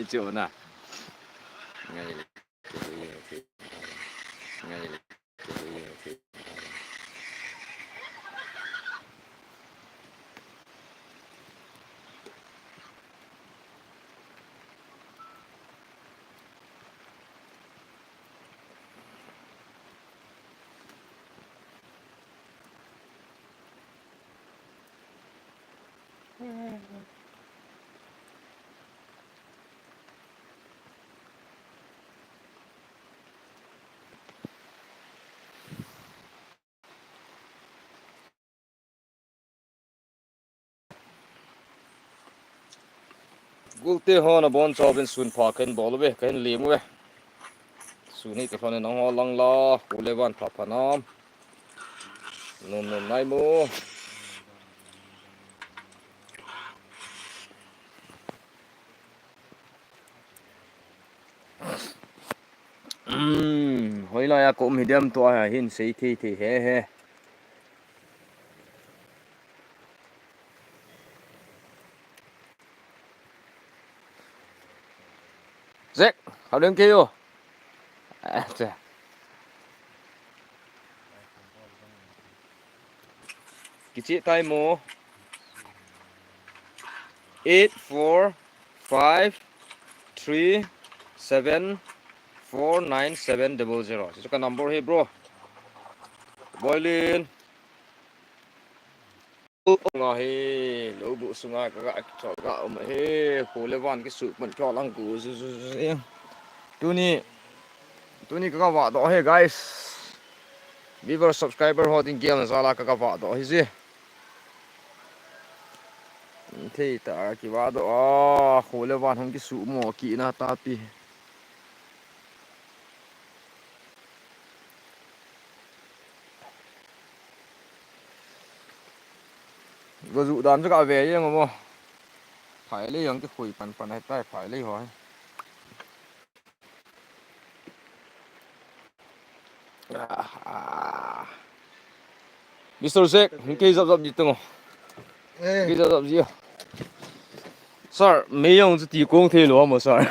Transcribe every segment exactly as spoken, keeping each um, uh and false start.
Chu na. Ngai le. Ngai le. Gulte ho nabonchauvin sun pha kahin bol uve, kahin lem uve. Sun hi kalhon in nangho lang la, kho le van pha pha nam. Nom nom nai mo. Umm, hoilai a ka um hi diam tua hin sei thei thei he he. Zek, hao leng kei o. Acha. Kichih tai mo. Eight four five three seven four nine seven double zero. Chu ka number hi, bro. Boilin. Nga hi, lou bu sunga ka ga, ka ga um hi, kho le van kisuh man ka lang ku zu zu zu. Tuni, tuni ka ga vah doh hi, guys. Viewer, subscriber ho ding gel na jal a ka ga vah doh hi ji. Thei ta ki vah doh a, kho le van hung kisuh mo kit na tapi. Go ju dan chu ka ve jeng mo. Phai le jong ki khui pan pan hai tai phai le ho. Ah. Mister Zek, hung kei jap jap ji teng o. Eh. Kei jap jap ji. Sir, mei jong chu ti kong thei lou mo, sir.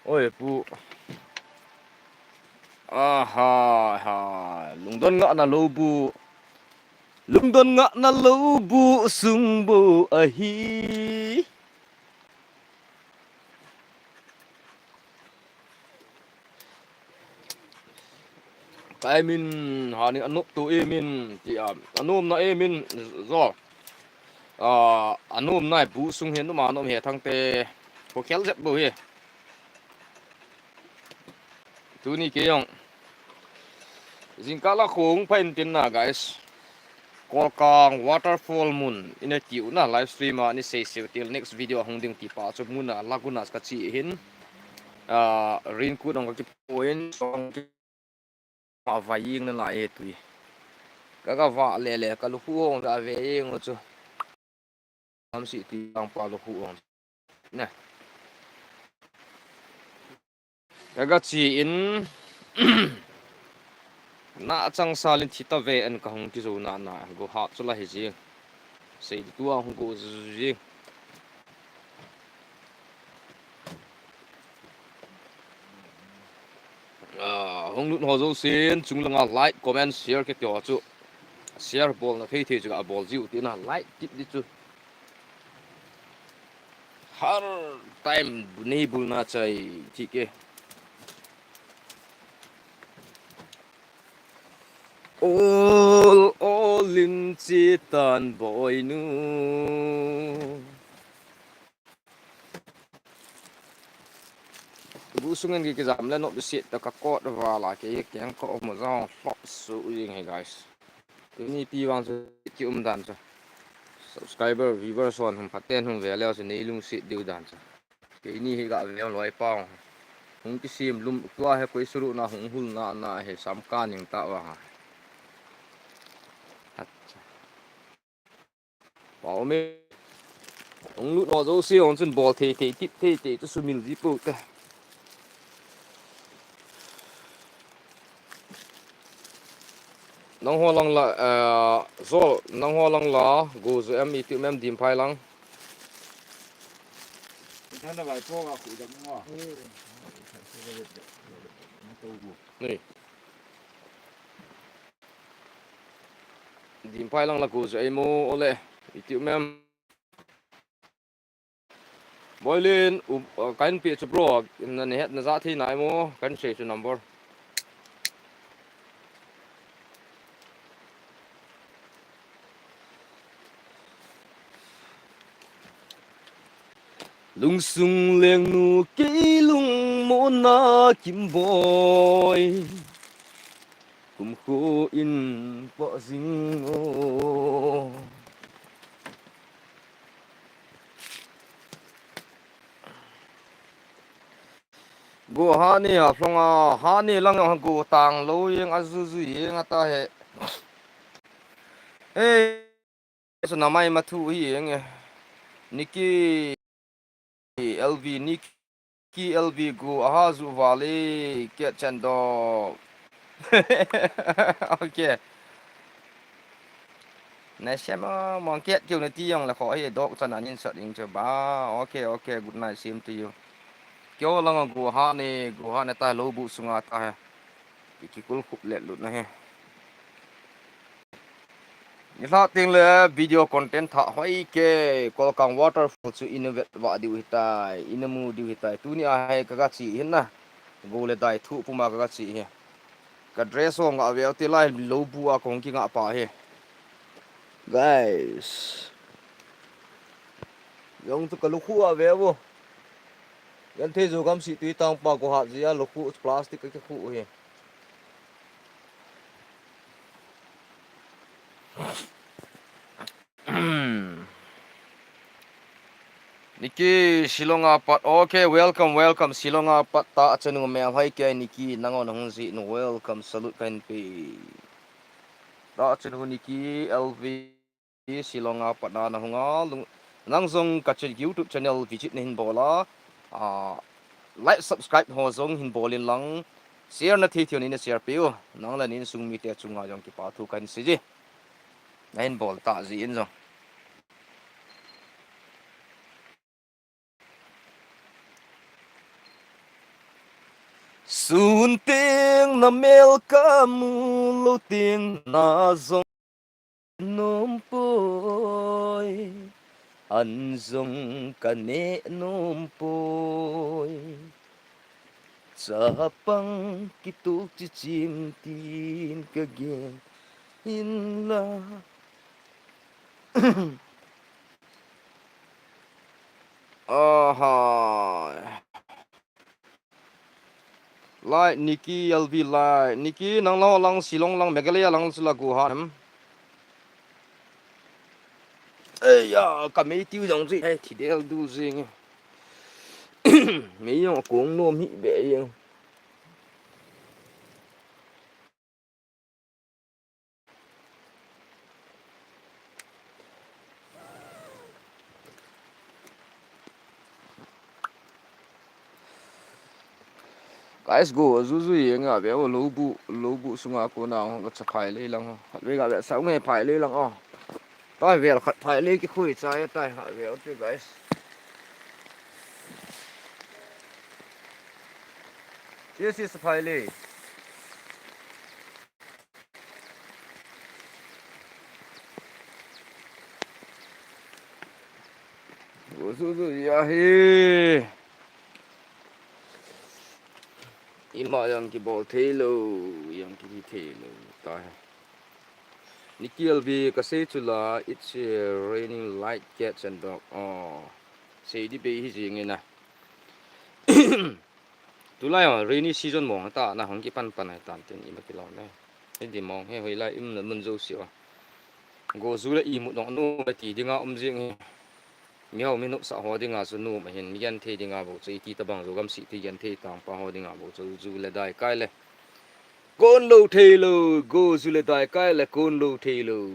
Oi, pu. Aha, ha. Lungdon ngahna lou bu. Lungdon ngahna lou bu sung bu ahi. Taimin, hani anop tu imin, ti a, anomna imin, jo. A, anomna bu sung hi numa nom he thangte, kho khel jep bu hi. Tuni kei jong. Jingkah la khong pha in tin na, guys. Kolkang waterfall mun ina tiu na live stream a ni sei sei til next video hung ding ti pa chu mun a Laguna ka chi hin. A, raincoat ong ka ki point song ki ma va ying na la e tui. Ka ka va le le ka lu khu hong ka ve ying chu. Am si ti ang pa lu khu hong. Na. Ka ga chi in, na chang salin thi ta ve an ka hung kizo na na, go hat chu la hi ji. Sei tu a hung go ji. Ah, hung lut ho jousen, chung langa like, comment, share ke tio chu. Share bol na thei thei chu ka bol jiu ti na like tip di chu. Har time bu nei bul na chai ti ke. Ol, ol in chi tan boinu. Bu sung in ki, kijam le no bisit ta ka kot va la ke, keng ko mo jong hlop su jing hi, guys. Tuni pi vang chu ki um dan chu. Subscriber, viewer son hung phaten hung ve leo chu nei lungsit diu dan chu. Keini hi ga ve loi pau. Hung kisim lum tua he koi suru na hung hul na na he sam ka ning ta va ha. Acha. Pau me. Hung lut ho jouse hung chun bol thei thei tip thei thei chu sumil ji pu te. Nangho lang la, eh, zo, nangho lang la, go zo em, iti em dim phai lang. Nana vai po ga khu dam ngo. Ni. Dimpai lang la ku jo ei mo ole. Iti mem. Boilin, u, uh, kahin pe chu bro, na ne het na ja thei nai mo, kahin sei chu number. Lungsung lengnu kei lungmonna Kimboi. Kumkho in pa jing o. Go ha ni a hlong a, ha ni lang a go tang lo jeng a ju ju jeng a ta he. Ei, so na mai ma thu hi jeng e. Niki L V, Niki L V gu aha ju vale, ket chen dok. Okay. Na sem a, mong ket keu na ti jong le kho hi dok chan anin sat ing che ba. Okay, okay, good night, same to you. Keu lang a gu ha ni, gu ha ni ta lo bu sunga ta he. Ki, ki kul khup let lut na he. Ni hla ting le video content tha hoi ke, Kolkang waterfall chu innovate va diu hitai, inamu diu hitai. Tuni a he ka ga chi hin na. Go le dai thu puma ka ga chi he. Ka dress ho nga veu te lai lo bu a kong ki nga pa he. Guys. Jong tu ka lukhu a veu. Yan te jo gam si tui tang pa ko ha ji a lukhu plastic ka khu he. Niki, Shillong a pat. Okay, welcome, welcome. Shillong a pat ta chanu mel hai ke Niki, nang on hung ji nu welcome, salute kahin pe. Ta chanu Niki, L V. Shillong a pat na na hung a lung, nang jong ka ch-, YouTube channel visit na hin bol a, ah, like, subscribe ho jong hin bol in lang, share na thei thei ni na share pe u, nang le ni insung mite chunga jong kipa thu kahin sei ji. Na hin bol ta ji in jong. Sun teng na mel ka mu lou teng na jong nom poi, an jong ka neh nom poi. Chapang kituk chi chim tin ka gen in la. Aha. Like, Niki L V like. Niki, nang la lang, Shillong lang, Meghalaya lang sila gu ha em. Ei ya, ka mei tiu jong ji, ei, thi del du jing. Mei jong kong nom hi be jing. Guys, go, ju ju jeng a ve o, lou bu, lou bu sunga kona, ka cha phai lei lang o. Khat ve ga ve sa nge phai lei lang o. Tai vel khat phai lei kikhui chai tai, khat ve o te, guys. This is phai lei. Go ju ju jeng a hi. Ima jong kibol thei lou, jong kihi thei lou, ta he. Niki L V ka sei chu la, it's, uh, raining like cats and dog. Oh, sei di bei hi jing in a. Tulai a rainy season mong ta na hung kipan pan a tan tin ima kilou ne. Hiti mong hi hoilai um na mun jouse a. Go ju le imut nong nom ti dinga um jing hi. Miho mi nopsah ho dinga chu nom ahin, mi genthei dinga bou chu iti tabang jo gam sih ti genthei tangpa ho dinga bou chu ju le dai kai le kon lou thei lou, go ju le dai kai le kon lou thei lou.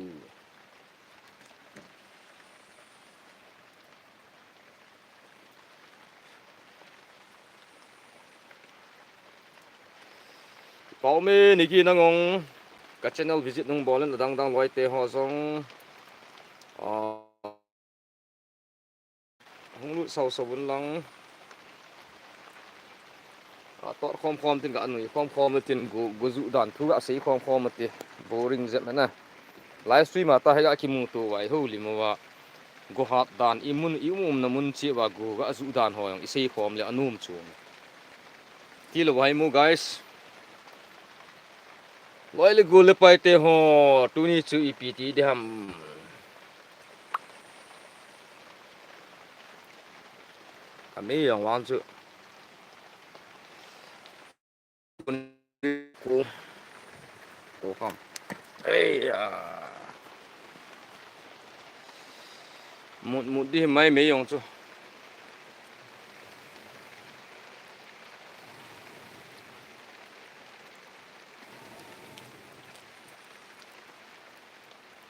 Pau me Niki nangong ka channel visit nung bol in adang dang loi te ho jong. Ah, hung lut sau sau un lang. Atot khom khom tin ka anui khom khom tin go, go ju dan thu ka sei khom khom ti. Boring jep na. Live stream a ta he ka kimu to vai ho limo va. Go hat dan i mun i um um na mun chi va go ka ju dan ho jong i sei khom le anum chu. Ti lo vai mu guys. Loi le go le pai te ho tuni chu ipi ti de ham. Ka mei jong vang chu. Ko, ko kham. Ei ya. Mut mut di mai mei jong chu.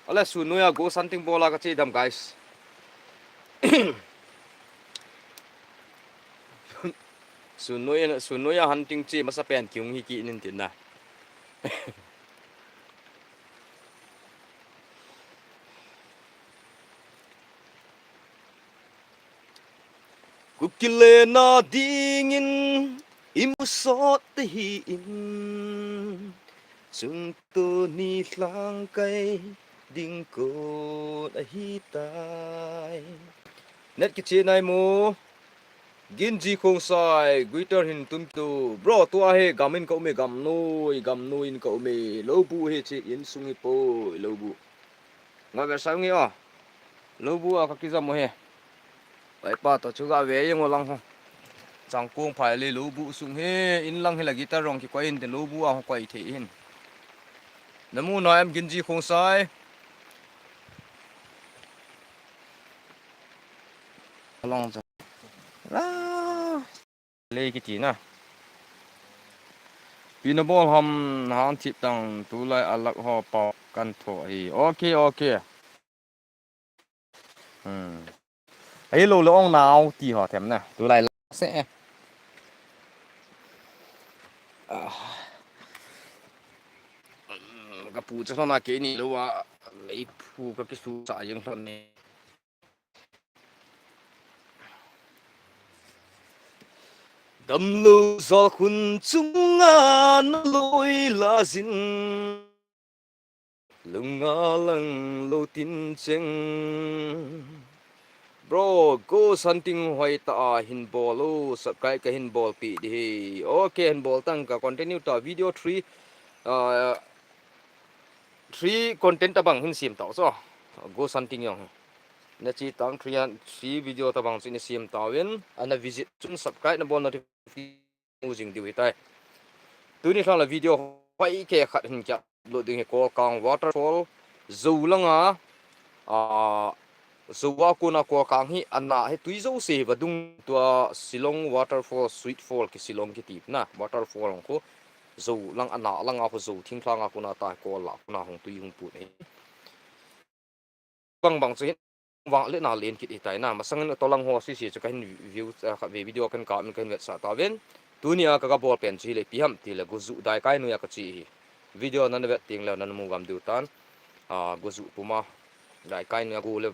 Ale sun noiya go santing bola ka che dam guys. Sun noiya, sun noiya hunting che masa pen kiung hi ki nin tin na. Kukile na dingin imusot te hi in. Chungto ni lhangkai ding kon ahi tai. Net kiche nai mo. Ginji Khongsai, guitar hin tum tu. Bro, tua he gam in ka ume, gam noi, gam noi in ka ume. Lobu he che insung hi poi, lobu. Nga ve sang nge a. Lobu a ka kijam mo he. Pai pa to chu ga ve jeng o lang ho. Changkong phai le lobu sung he in lang he la guitar rong kikoi in te lobu a ho koi thei hin. Namu na em Ginji Khongsai. Along cha. La. Le kiti na. Pi na bol ham han thip tang tulai alak ho pa kan tho hi. Okay, okay. Hmm. Ahi lo le ong nau ti ho them na. Tulai la se. Ah. Ka pu cha na ke ni lo wa. Lei phu ka kisu sa jeng thon ni. Damlo jal khun chunga na loi la jin. Lunga lang lo tin cheng. Bro, go santing hoi ta a hin bol o, subscribe ka hin bol pi di hi. Okay, hin bol tang ka continue ta video three, uh, three content tabang hin sim ta so. Go santing jong. Na chi tang three, three video tabang chu ni sim ta win, ana visit chun subscribe na bol notification mu jing diu hi tai. Tuni thlang la video hoi ke khat hin kya upload ding hi Kolkang waterfall, Zou langa, a, Zou a kona Kolkang hi ana hi tui zo se hi vadung tua Shillong waterfall, Sweet Fall ki Shillong ki tip na, waterfall hong ko Zou lang ana langa ko Zou thingthlang a kona ta Kol la kona hong tui hong put hi. Bang bang chu hin vang le na len kit hi tai na. Masang in to lang ho si si chu ka hin view, ah, kha ve video kan ka min ka hin vet sa ta ven. Tuni a ka ka bol pen chu hi le pi ham ti le go ju dai kai nu ya ka chi hi. Video nan vet ting le nan mu gam diu tan. Ah, go ju puma. Dai kai nu ya go le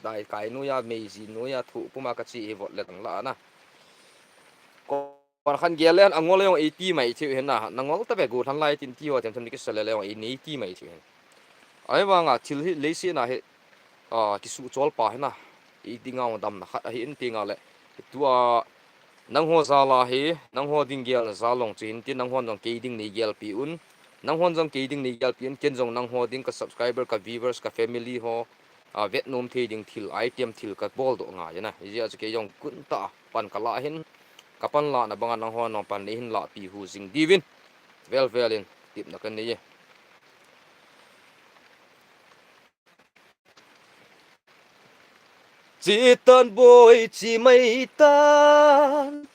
dai kai nu ya mei ji nu ya thu puma ka chi hi vot le tang la na. Ko Pan khan gel le an angol le jong eighty mai thei hin na, nangol ta ve go than lai tin ti ho tem tem ni kisa le le jong eighty mai thei hin. Ai vanga thil hi leiset na hi, a, kisu chol pa hi na, eighty ngau dam na khat ahi in ti nga le. Tua nangho jal a hi, nangho ding gel na jal long chu hin ti nangho jong kei ding nei gel pi un. Nangho jong kei ding nei gel pi un, ken jong nangho ding ka subscriber, ka viewers, ka family ho. A, vet nom thei ding thil, item thil ka bol doh ngai na. Hijeh a chu kei jong kun ta pan ka la hin, ka pan la na banga nangho nong pan nei hin la pi hu jing diuvin. Vel vel in tip na kan nei e. Chi tan boi chi mai tan.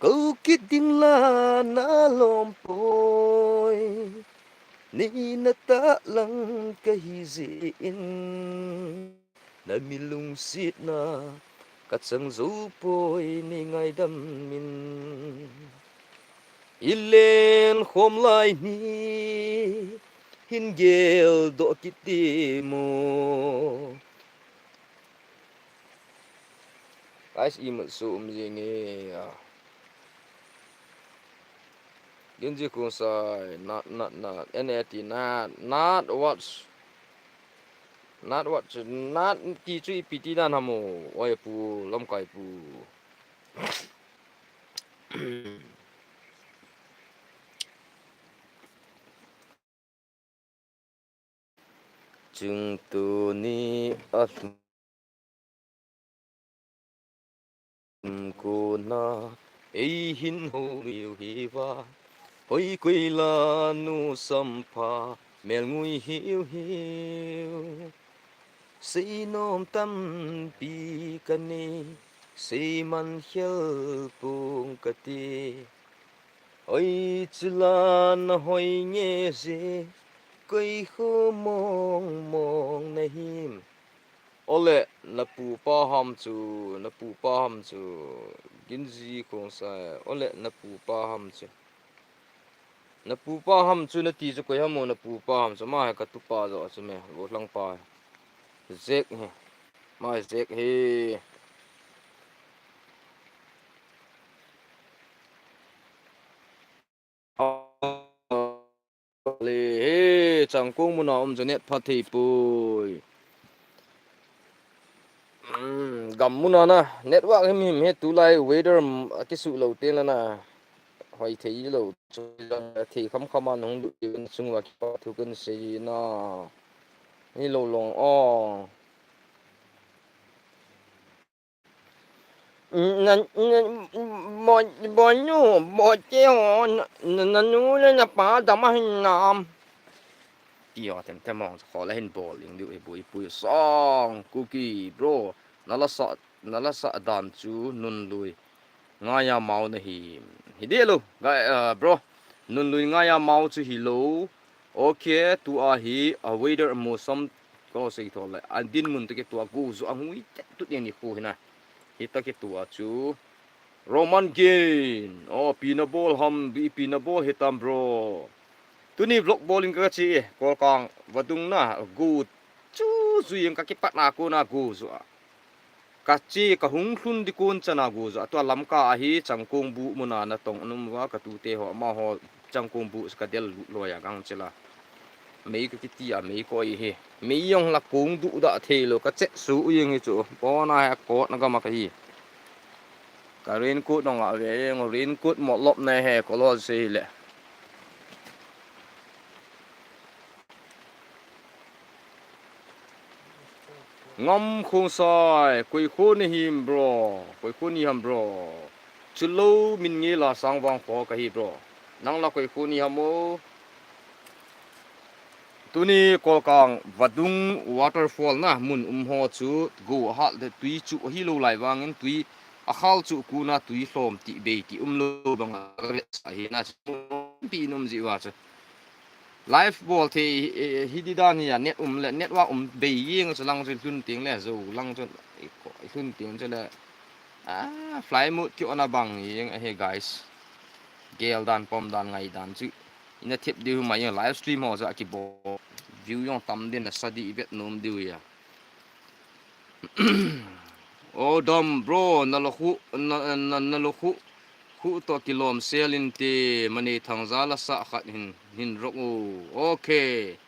Ko kit ding la na lom poi. Ni na ta lang ka hi ji in. Na mi lungsit na ka chang zo poi ni ngai dam min. I len khom lai ni hin gel doh kit ti mo. Guys, i mat su um jing e, ah. Ginji Khongsai, not, not, not, N A T, not, not watch. Not watch, not ti chu ipi ti dan ham o, oi pu, lamkai pu. Chungtuni a tum kona, ei hin ho miu hi va. Hoi koi la nu sampha, mel ngui hiu hiu. Seinom tampi ka nei, seiman khel pung ka ti. Oi chula na hoi nge je, koi kho mong mong na him. Ole, na pupa ham chu, na pupa ham chu, Ginji Khongsai, ole, na pupa ham chu. Na pupa ham chu, na ti chu koi ham o, na pupa ham chu, ma he ka tupa jo chu me, go lang pa. Zek he. Ma zek he. Le he, Changkong muna um chu net pha thei poi. Hmm, gam muna na, network him him he tulai weather, mm, a kisu lo te la na. Hoi thei lo, chu thei kham kham a nung lu chung wa kipa thu kan sei na. Ni lo long o. Na, na, bo, bo nu, bo te ho, na, na, na nu le na pa dam a hin nam. Ti ho tem tem mong, kho la hin bol ling diu, i bu, i pui song, Kuki, bro. Na la sa, na la sa dan chu nun lui. Ngaiya mau na hi. Hi de lo, guy, uh, bro. Nun lui ngaiya mau chu hi lo. Okay, tua hi, a weather mosam ko sei tho le. A dinmun te ke tua gu zu a ngui te tu ni ni khu hina. Hi ta ke tua chu. Roman gain. Oh, pi na bol ham, bi pi na bol he tam bro. Tuni vlog bol in ka chi e. Kolkang vadung na gu chu zu yang ka kipat na ko na gu zu a. Ka chi ka hung hlun di kun chana gu zu a. Tua lam ka a hi Changkong bu muna na tong num va ka tu te ho ma ho Changkong bu ka del lu lo ya gang chila. Mei ka kiti a, mei ko i hi. Mei yong la kung du da thei lo ka che su u yeng hi chu. Pona he a kot na gama ka hi. Ka raincoat nong a ve yeng, raincoat mo lop na he ko lo se hi le. Ngam Khongsai, koi kho ni him bro, koi kho ni ham bro. Chulo min nge la sang vang pho ka hi bro. Nang la koi kho ni ham o. Tuni Kolkang vadung waterfall na mun um ho chu go hal de tui chu hi lo lai vangin tui a khal chu kuna tui hlom ti bei ti um lo bang a vet sa hi na chu pi num ji wa chu. Live bol thei, eh, hi di dan hi a, net um le, network um bei yeng chu lang chu hlun ting le, zo lang chu, i ko, i hlun ting chu le, ah, fly mode ki on a bang yeng a he, guys. Gel dan, pom dan, ngai dan chu. Ina thep diu ma yeng live stream ho chu a ki bol. View yong tam din a sa di i vet nom diu ya. O dam bro, na lo khu, na, na, na lo khu, khu to kilom sel in te, mani thang za la sa khat hin, hin rok u. Okay.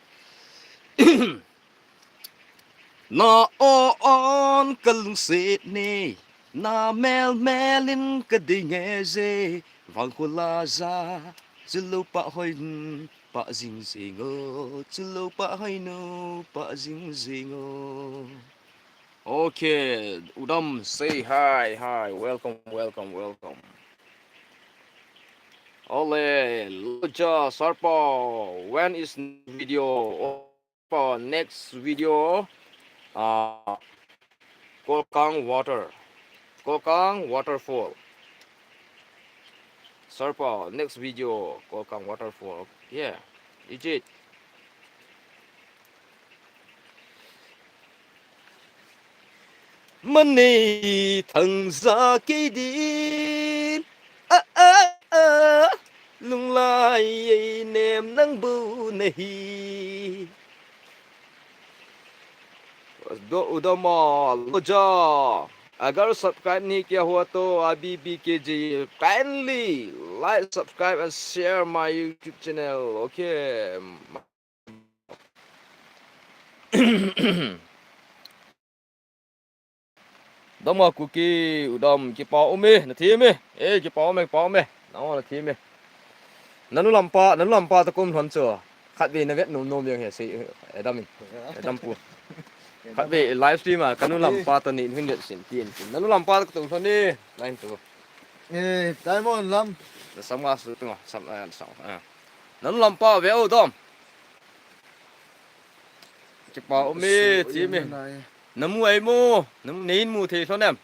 Na o on ka lungset ne, na mel mel in ka ding e je, vang khu la za, chu lo pa hoi, pa jing jing o, chu lo pa hoi nu, pa jing jing o. Okay, Udam, say hi, hi, welcome, welcome, welcome. Ole, Loja, Sarpa, when is video? Oh, for next video, uh, Kolkang water, Kolkang waterfall. Sarpa, next video, Kolkang waterfall. Yeah, is it? Mani thang za kei din. Ah, ah, ah. Lunglai ei nem nang bu na hi. Do, Udama, Loja. Agar subscribe nahi kiya hua to abhi bhi kijiye, kindly Like, subscribe and share my YouTube channel. Okay. Dama Kuki, u Dam, kipa um e, na thim e. Eh, kipa um e, kipa um e. Na, na thim e. Nanu lampa, nanu lampa toh kum lhon chu. Khatvei na vet nom nom jeng he sei, eh, Dam in. Eh, Dam pu. Khatvei live stream a, kanu lampa toh ni hin vet sin tin. Nanu lampa toh tum lhon ni, line toh. Eh, Diamond lam. Na sam nga su tu nga, sam, eh, sam, eh. Nanu lampa ve o Dam. Kipa um e, thim e. Na mu ai mo, na mu, nei mu thei lhon em.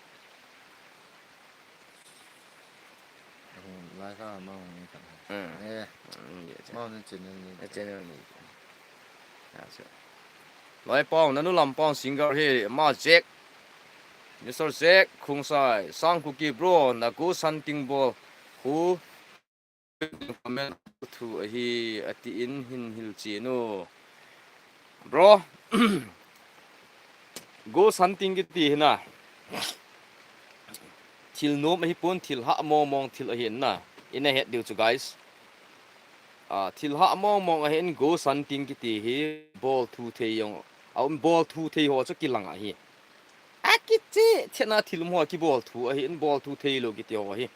Lai ka ma hung ni ka. Hmm. Eh. Hmm, ye che. Ma hung ni chen ni. Ye chen ni. Ya che. Lai pong, nanu lampa singer hi, ma Jack. Mister Jack Khongsai, Sang Kuki bro, na ghost hunting bol. Hu comment thu ahi, ati in hin hilchen u. Bro, ghost hunting kiti hi na. Thil nom ahi pon, thil hah mong mong thil ahi na. I na het diu chu, guys. Ah, thil hah mong mong ahi in ghost hunting kiti hi bol thu thei jong. A um bol thu thei ho chu kilang ahi. A kiche, thina thil um ho kibol thu ahi in bol thu thei lou kiti ho ahi.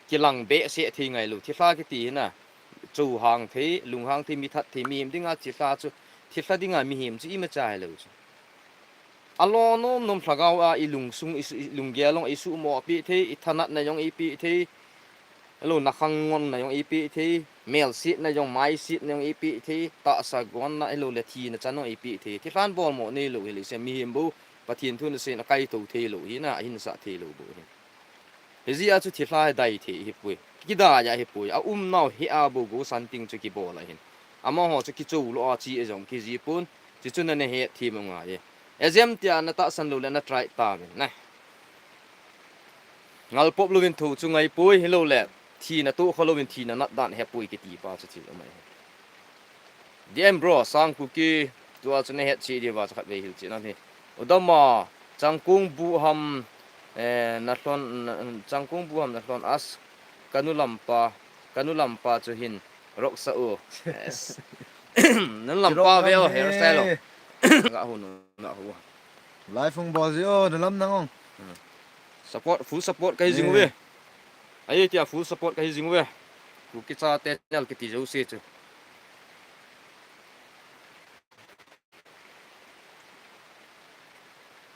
Kilang behseh thei ngai lou. Thilha kiti hi na. Cho hang thei, lung hang thei, mi that thei, mihem dinga thilha chu. Thilha dinga mihem chu ima cha lou chu. A lo nom nom lhagao a i lungsung, i su-, i lunggel jong i sumo pi thei, i thanatna jong i pi thei, lo na khang ngon na jong i pi thei, mel sit na jong, mai sit na jong i pi thei, tahsa gon na, lo le thina chan jong i pi thei. Thilhan bol mo nei lou hi le se mihem bou, Pathen thu na se na kai to thei lou hi na, a hin sa thei lou bou hi. Hijeh a chu thilha hi dai thei hi poi. Kidai a hi poi. A um nau hi a bou ghost hunting chu kibol ahin. Amaho chu kicho lou a chi a jong kiji pon. Chi chu na na het thim u ngai e. Exam tia na tahsan lou le na try ta vin na. Ngal pop louvin tho chu ngai poi hi lou le. Thina toh kha louvin thina nat dan he poi kiti pa chu thil um ahi. D M bro, Sang Kuki, tua chu na het chi di va chu khat vei hilchen a hi. U Dam a, Changkung bu ham, eh, na lhon, na, Changkung bu ham na lhon as, kanu lampa, kanu lampa chu hin, rok sa u. Yes. Nanu lampa ve o, hairstyle o. Nga hu nu, nga hu. Live hung bol ji o, na lam nang ong. Hmm. Support, full support kahi jing uve. Ahi tia full support kahi jing uve. Kuki chate channel kiti jouse chu.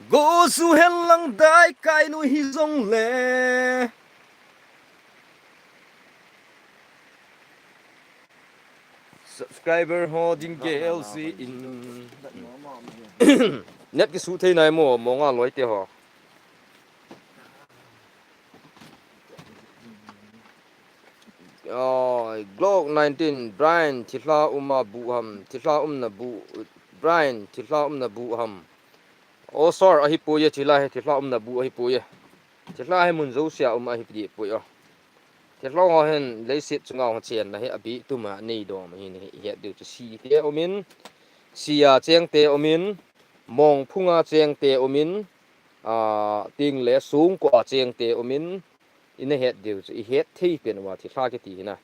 Go su hen lang dai kai nu hi jong le. Subscriber ho ding gel ji in. Net kisu thei nai mo, mo nga loi te ho. Oi, Glock nineteen, Brian, thilha um a bu ham, thilha umna bu, Brian, thilha umna bu ham. Oh, sir, ahi poi e, thilha hi, thilha umna bu ahi poi e. Thilha hi mun jousea um ahi deh poi o. Thilha ho hin leiset chunga ho chenna hi abi tuma nei dom hi ni het diu chu si te umin, sia cheng te umin, mong phunga cheng te umin, a, ting le sung ko a cheng te umin, i na het diu chu, i het thei pen uva thilha kiti hi na.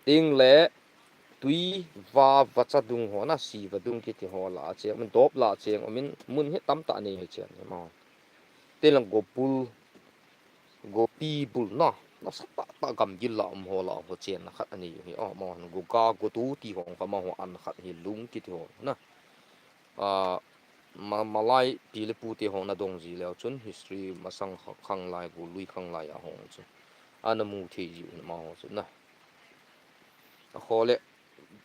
Ting le tui va vacha dung ho na, si va dung kiti ho la a cheng, min dop la a cheng umin, mun hi tamtah nei hi cheng hi ma. Te lang gopul, gopi bul na, nasatah tah gamgil la um ho la ho chenna khat anei u hi. Oh, ma hon goga, gotu ti ho kha ma ho an khat hi lung kiti ho na. A, ma, malai pi le pu te ho na dong ji leu chun history masang kha-, khanglai, golui khanglai a ho chu. Ana mu thei ji u ma ho chu na. A kho le,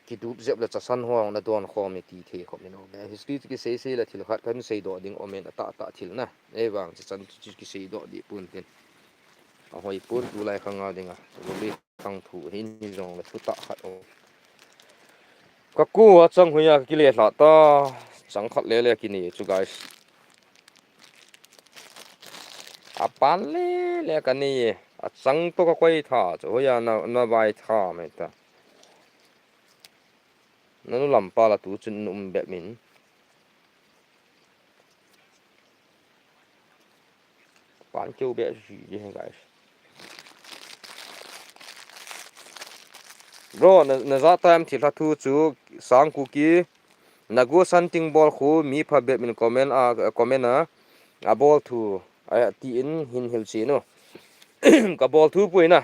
kidup jep le chasan ho na don khom e ti thei khom in o. History chu kisei sei le thil khat kan sei doh ding om in a tah tah thil na. Ei vang chasan chu kisei doh dih pun tin. A hoi pun tulai khang a ding a. Golui khang thu hi ni jong le thu tah khat o. Ka ku a chang hui a ka kile hla ta. Chang khat le le kini chu guys. A pan le le ka ni e. A chang to ka koi tha chu hui a na, na vai tha mai ta. Nanu lampa la tu chun um bep min. Pan keu bep si ji hen guys. Bro, na, na ja time thil ha thu chu sang Kuki. Na ghost hunting bol khu mi pha bep in comment a, comment a, a bol thu a ti in hin hil chi nu. Ka bol thu pui na.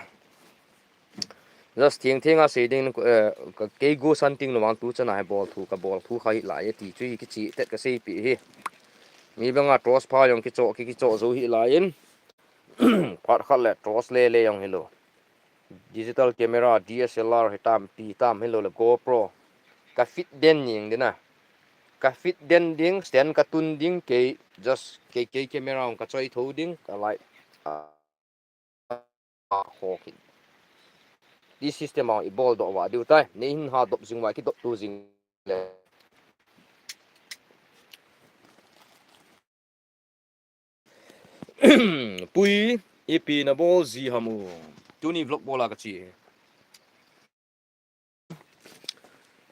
Just thing thing a sei ding, eh, ka kei ghost hunting lo wang tu chana he bol thu, ka bol thu kha hi lai ti chu hi kichi tet ka sei pi hi. Mi banga torch pha jong kicho, ki, kicho zo hi lai in. Phat khat le torch le le jong hi lo. Digital camera, D S L R hi tam, pi tam hi lo le GoPro. Ka fit den ning ding na. Ka fit den ding, stand ka tun ding, kei just kei, kei camera ong ka choi tho ding, ka light. Ah, ah, ho ki. This system ong i bol do wa diu tai. Nei hin ha dop jing wa ki dop tu jing le. Pui, ipi na bol ji ham u. Tuni vlog bol a ka chi.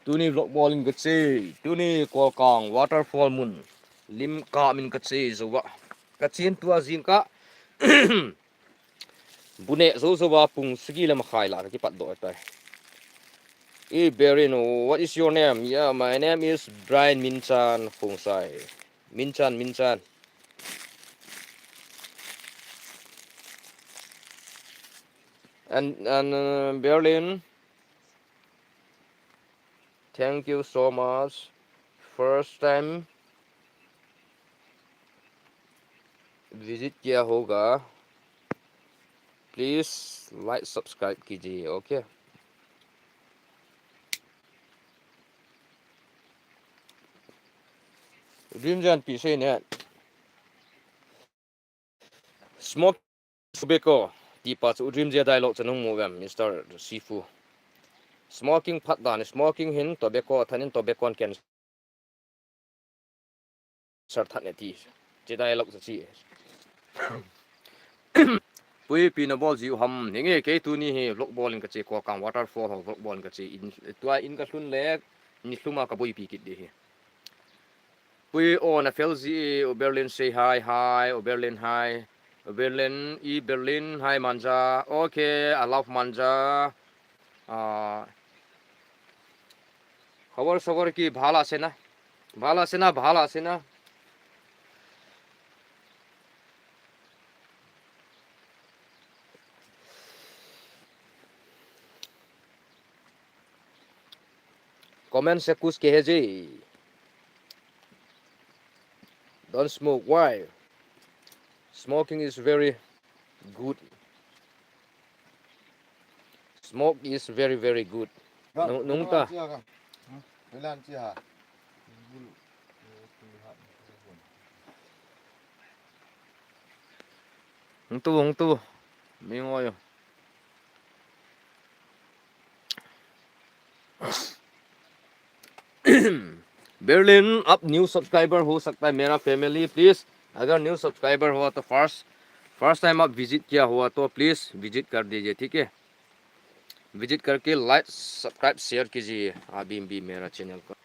Tuni vlog bol in ka chi. Tuni Kolkang waterfall mun. Lim ka min ka chi zo wa. Ka chin tua jing ka. Bune zo zo wa pung sagi le makhai la ka kipat do tai. Hey, Berin, what is your name? Yeah, my name is Brian Minchan Khongsai. Minchan, Minchan. And, and, uh, Berlin, thank you so much. First time visit किया होगा. Please like, subscribe कीजिए, okay? Dream Jan pi sei ne. Smoke tobacco. Ti pa chu Dream Jan dialogue chu nung mu vem, Mister Sifu. Smoking phat dan, smoking hin tobacco than in tobacco cancer than e ti. Chi dialogue chu chi. Pui pi na bol ji u ham, hinge kei tuni hi vlog bol in ka chi, Kolkang waterfall ho vlog bol in ka chi, in, tua in ka lhun le, ni lhuma ka boipi kit di hi. Pui o na fel ji, o Berlin say hi, hi, o Berlin hi. O Berlin, i Berlin, hi Manja. Okay, I love Manja. Ah, खबर सबर की भाला से ना, भाला से ना, भाला से ना. Comment से कुछ कहे जी. Don't smoke. Why? Smoking is very good. Smoke is very, very good. Nung, nung ta. Hung tu, hung tu. Mingo yo. Berlin, आप new subscriber हो सकता है मेरा family, please. अगर new subscriber हुआ तो first, first time आप visit किया हुआ तो please visit कर दीजिए, ठीक है? Visit करके like, subscribe, share कीजिए अभी भी मेरा channel को.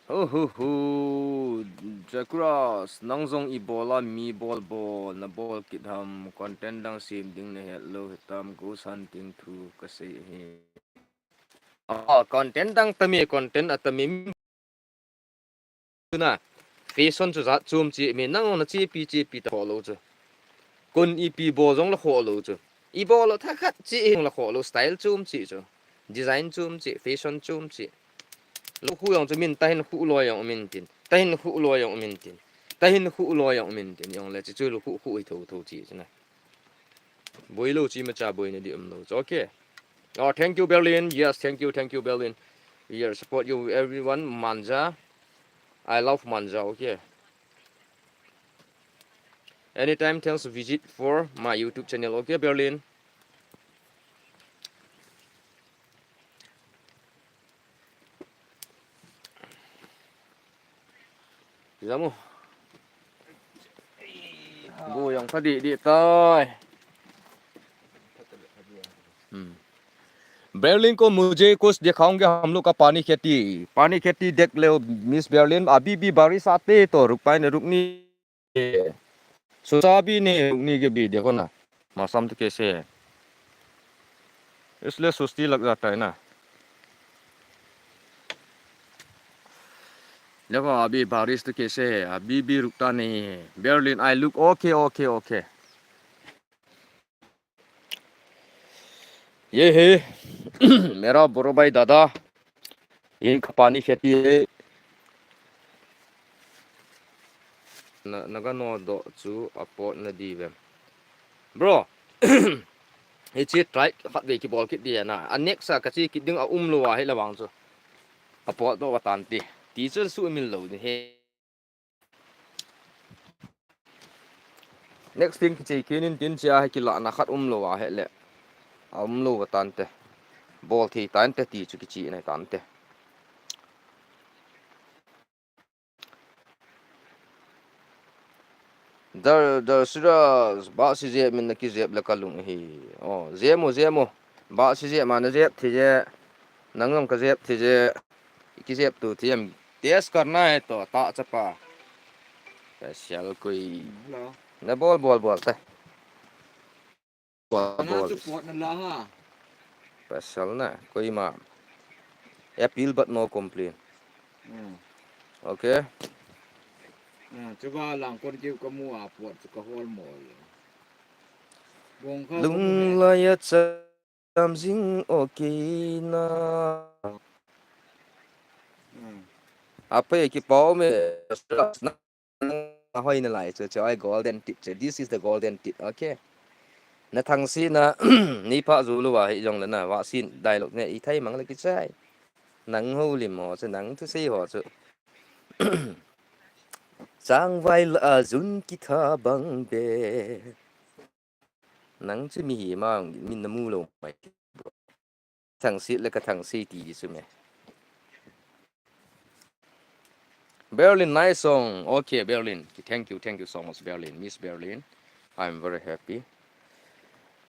Ho ho ho. Jakuras, nang jong i bol a mi bol bol na bol kit ham, content dang sem ding na het lou hitam, ghost hunting thu ka sei hi. Ah, content dang tami, content a tami. Tuna, fashion chu jat chom chi mi nang na chi pi chi pi ta kho lou chu. Kon ipi bol jong la kho lou chu. I bol lo tha khat chi jong la kho lou, style chom chi chu. Design chom chi, fashion chom chi. Lou khu jong chu min ta hin khu loi jong min tin. Ta hin khu loi jong min tin. Ta hin khu loi jong min tin. Jong le chi chu lou khu khu i tho tho chi chu na. Boi lou chi ma cha boi na di um lou chu. Okay. Oh, thank you, Berlin. Yes, thank you, thank you, Berlin. We are support you, everyone. Manja. I love Manja, okay. Anytime, thanks visit for my YouTube channel, okay, Berlin. Jamu. Bu yang tadi di tai. Hmm. Berlin को मुझे कुछ दिखाओगे हम लोग का पानी खेती, पानी खेती देख लो मिस बर्लिन, अभी भी बारिश आते तो रुक पाए नहीं, रुकनी, सोचा भी नहीं रुकने के भी, देखो ना मौसम तो कैसे है. इसलिए सुस्ती लग जाता है ना। देखो, अभी बारिश तो कैसे है, अभी भी रुकता नहीं है। Berlin, I look okay, okay, okay. ये है मेरा बड़ो भाई दादा, इनका पानी खेती है। Na, naga no do chu a pot na di ve. Bro, hichi try khat ve kibol kit di na. A next a kachi kit ding a um lou a hi la vang chu. A pot do wa tan ti. Ti chun su mil lou ni he. Next thing kichi kinin tin chia hi kila na khat um lou a hi le. A um lou wa tan te. Bol thei tan te ti chu kichi na tan te. Dar, dar sira, ba si jep min na ki jep le ka lung hi. Oh, jep mo, jep mo. Ba si jep ma na jep thi je. Nang nang ka jep thi je. Ki jep tu thi em. Test karna hai to, ta chapa. Special koi. Hello. Na bol, bol, bol ta. Bol, bol. Pasal na, koima. Appeal but no complain. Hmm. Okay. Hmm, chuba lang kon kiu kamu a pot chu kahol mo. Lunglai a cham jing okay na. Hmm. Apa ki pau me. Ahoi na lai chu, chu ai golden tit chu. This is the golden tit, okay. Na thang si na, ni pa zu lu wa hi jong le na, wa sin dialogue ne i thai mang le ki chai. Nang ho lim ho chu, nang thu sei ho chu. Chang vai la a jun ki tha bang be. Nang chu mi hi ma, min na mu lo mai. Thang si le ka thang si ti di su me. Berlin, nice song. Okay, Berlin. Thank you, thank you so much, Berlin. Miss Berlin, I'm very happy.